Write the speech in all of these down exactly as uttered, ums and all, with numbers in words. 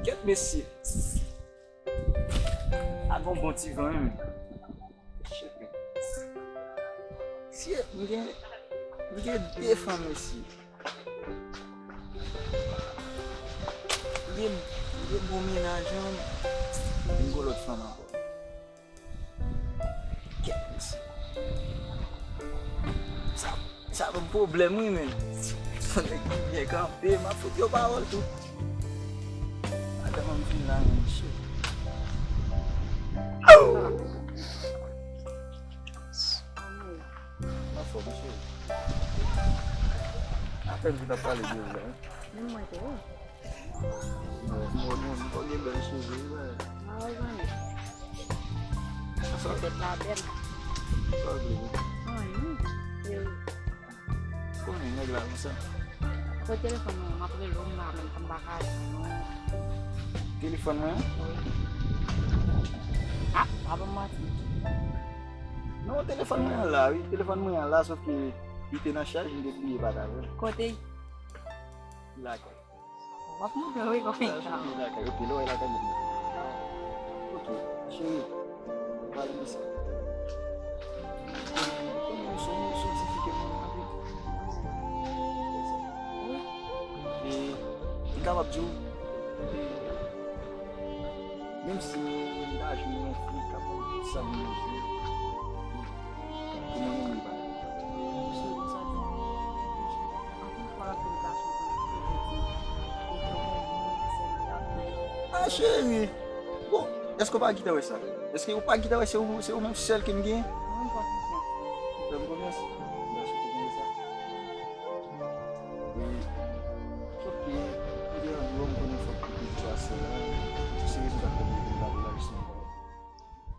Kèt mesye. A gon bon ti van wi menm. Shit, man. Si m gen, m gen de fanm mesye. M gen, m gen bon mennaj an, m gen lòt fanm ankò. Kèt mesye. Sa, sa ban m pwoblèm wi menm. Son nèg ki byen kanpe, m ap fout yo pawòl tou. Madanm an fin la menm, shit. Anmwey. Anfòm, cheri. Apèn ki t ap pale de ou la, wi. Menm mwen tou, wi. Mwen, mwen, mwen, mwen gen bèl cheve, wi. Ah, zanmi. Sa tèt la bèl. Sa vle di? Anyen, cheri. Konnen nèg la konsa. Kote telefòn mwen, m ap rele w, m pa menm, m pa ka jwenn ou. Telefòn mwen an? Wi. Ah, pa ban m manti. Non, telefòn mwen an la, wi. Telefòn mwen an la, sòf ke li te nan chaj, m te bliye pataje l. Kote? Li lakay. W ap montre w wi konbyen tan. Li lakay. Ok, lè w lakay, montre. Ok, cheri, pale de sa. Konnen se yon, se yon ti fi ke m renmen anpil. Wi. E m kapab di w, e, menm si m ta jwenn yon fi k ap sanble jwe, pou mwen menm li pa. Ah, cheri. Bon, èske w pa gentan wè sa? Èske w pa gentan wè se ou, se ou menm sèl ke m gen? Fè m konfyans. Fè m konfyans. Mèsi pou konfyans sa. Wi. Sòf ke, m te anvi wè, m konnen fòk ou te pase la. Se rezon sa k fè m te vin la pou la jis nou.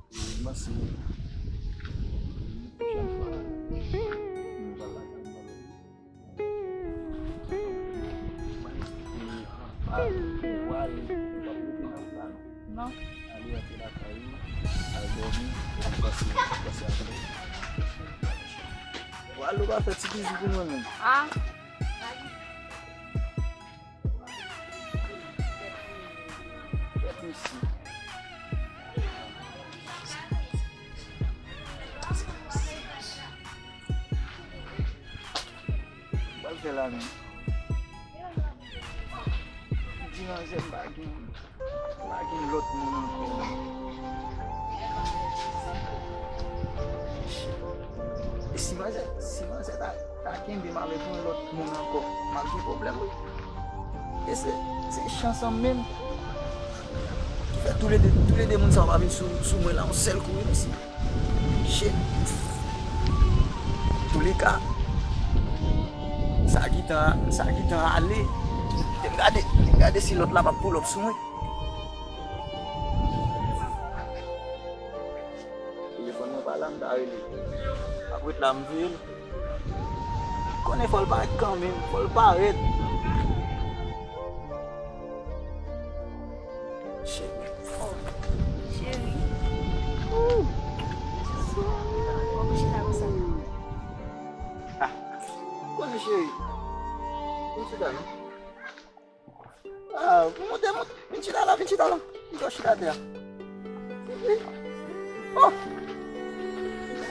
E m panse, pwochèn fwa, nou pral lakay mwen. E, a, ou ale, ou p ap rete nan vila, non. Non. Ale, antre lakay ou, al dòmi, ou pase, ou pase apre. Ou ale, ou pa fè ti bizou pou mwen menm. Ah. Kèt mesye. Sa l fè la menm? Di manzè m pa gen, m pa gen lòt moun ankò. E si manzè, si manzè ta, ta kenbe m avèk yon lòt moun ankò, m ap gen pwoblèm wi. E se, se chans an menm ki fè toulede, toulede moun sa yo pa vin sou, sou mwen la yon sèl kou wi mesye. Shit. Touleka, sa gentan, sa gentan ale. Te m gade, te m gade si lòt la p ap pull up sou mwen. Telefòn mwen pa la, m ta rele. Apre la, m veye l. Konnen fò l parèt kanmenm, fò l parèt. Cheri. Oh, cheri. Ooh. Kòman chita konsa? Ah, konnen cheri. Vin chita non. Ah, monte, monte. Vin chita la, vin chita la. Vin chita atè a. Oh!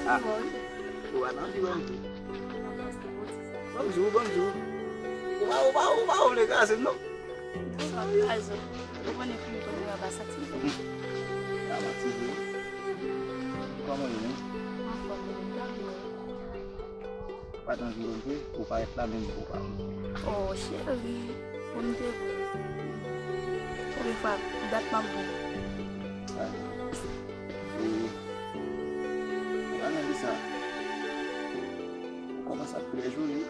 Ah. Ou pa nan vi wè m tou. Bonjou, bonjou. Ou pa, ou pa, ou pa, ou vle kraze m non. Ou pa kraze m. Ou konnen fi m konnen anba sa ti. Anba ti. Kòman ou ye menm? Anfòm, ou pa t anvi wè m vre, ou parèt la menm ou pa vle. Oh, cheri, pou m te konbyen fwa dat m ap bon. Ah. E, ann di sa, ou kòmanse ap klè joli.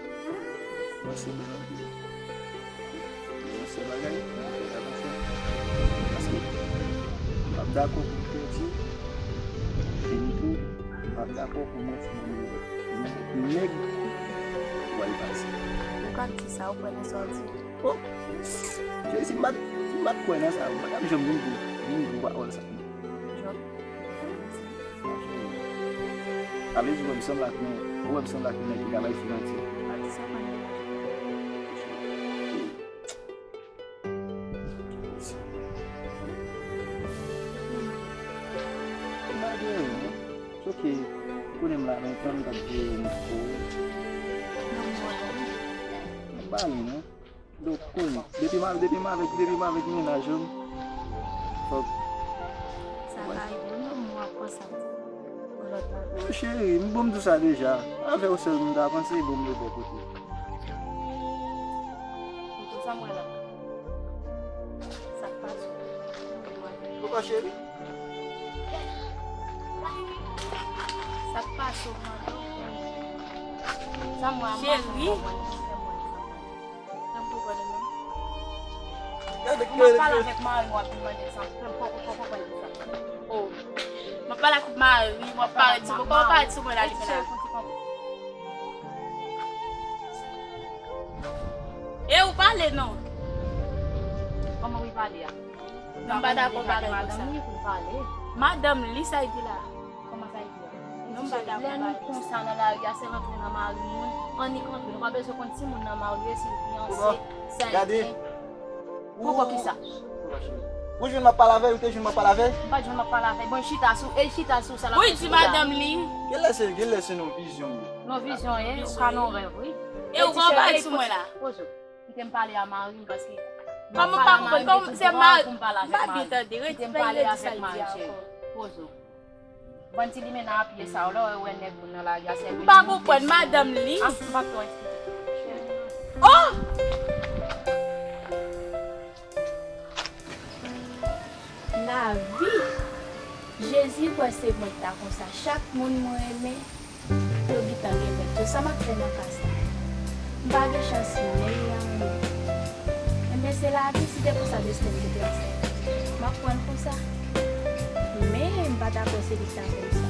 Mwen se blan. Yon sèl bagay, mwen fè atansyon. Paske m p ap dakò pou m pèdi, e ni tou, m p ap dakò pou mwen fè yon nèg wè l pase. Ou ka di sa, ou kwè nan sa w di? Oh! Jezi, m pa t, m pa t kwè nan sa, m pa t ap janm vin di, vin di pawòl sa. Jòb. Sa vle di, ou wè m sanble ak yon, ou wè m sanble ak yon nèg ki ka bay fi manti. Pa di sa, pa di sa. Jezi. Cheri, non. It's ok. Ou konnen m la lontan, m t ap jere yon moun pou ou. Non, mwen. M pa li, non. Donk, kounye, depi m, depi m avèk, depi m avèk mennaj ou, fòk. Sa ka rive, non, mwen ap konsa. Pou lòt la. Yo, cheri, m bon m di w sa deja. Avè w sèl m ta panse, bon m yo bò kote. Ou konn sa m wè la? Sa k pase w? Papa cheri. Sa k pase w, mwen? Sa m wè a, m pa konprann. Cheri. Sa m konprann, non. Gade, ou m ap pale avèk mari w, w ap vin mande sa. Mwen poko konprann sa. Oh. M ap pale ak mari w, w ap pale sou mwen. Kòman w pale sou mwen la, li fè la? E ou pale non. Kòman wi pale a? Non, m pa dakò bagay konsa. Madanm li, pou pale. Madanm li, sa y di la? Kòman sa y di a? Non, m pa dakò bagay konsa. Lè nou konsa nan lari a, se rantre nan mari moun, annik rantre. Nou pa bezwen konn si moun nan marye, si l fiyanse, sa y gen. Poko kisa? Ou jwenn m ap pale avè l, ou te jwenn m ap pale avè l? M pa t jwenn m ap pale avè l. Bon, chita sou, e chita sou sa l ap fè sou la. Wi, di madanm li. Genlè se, genlè se nan vizyon m ye. Nan vizyon ye, ou ka nan rèv, wi. E ou pa pale sou mwen la. Poze w. Kite m pale a mari m, paske m ap pale a mari m, se mari pou m pale avèk mari. Kite m pale avèk mari, cheri. Poze w. Bann ti limena a pye sa yo, lè w wè nèg moun nan lari a, se... M pa konprann madanm li. Ah, m p ap twò eksplike. Oh! Lavi! Jezi kwè se mwen k ta konsa. Chak moun mwen renmen, yo gentan gen mèt yo. Sa m ap fè nan ka sa? M pa gen chans menm nan anyen. Enben, se lavi, si te konsa desten m te trase. M ap pran l konsa. Men, m pa ta kwè se li k ta fè m sa.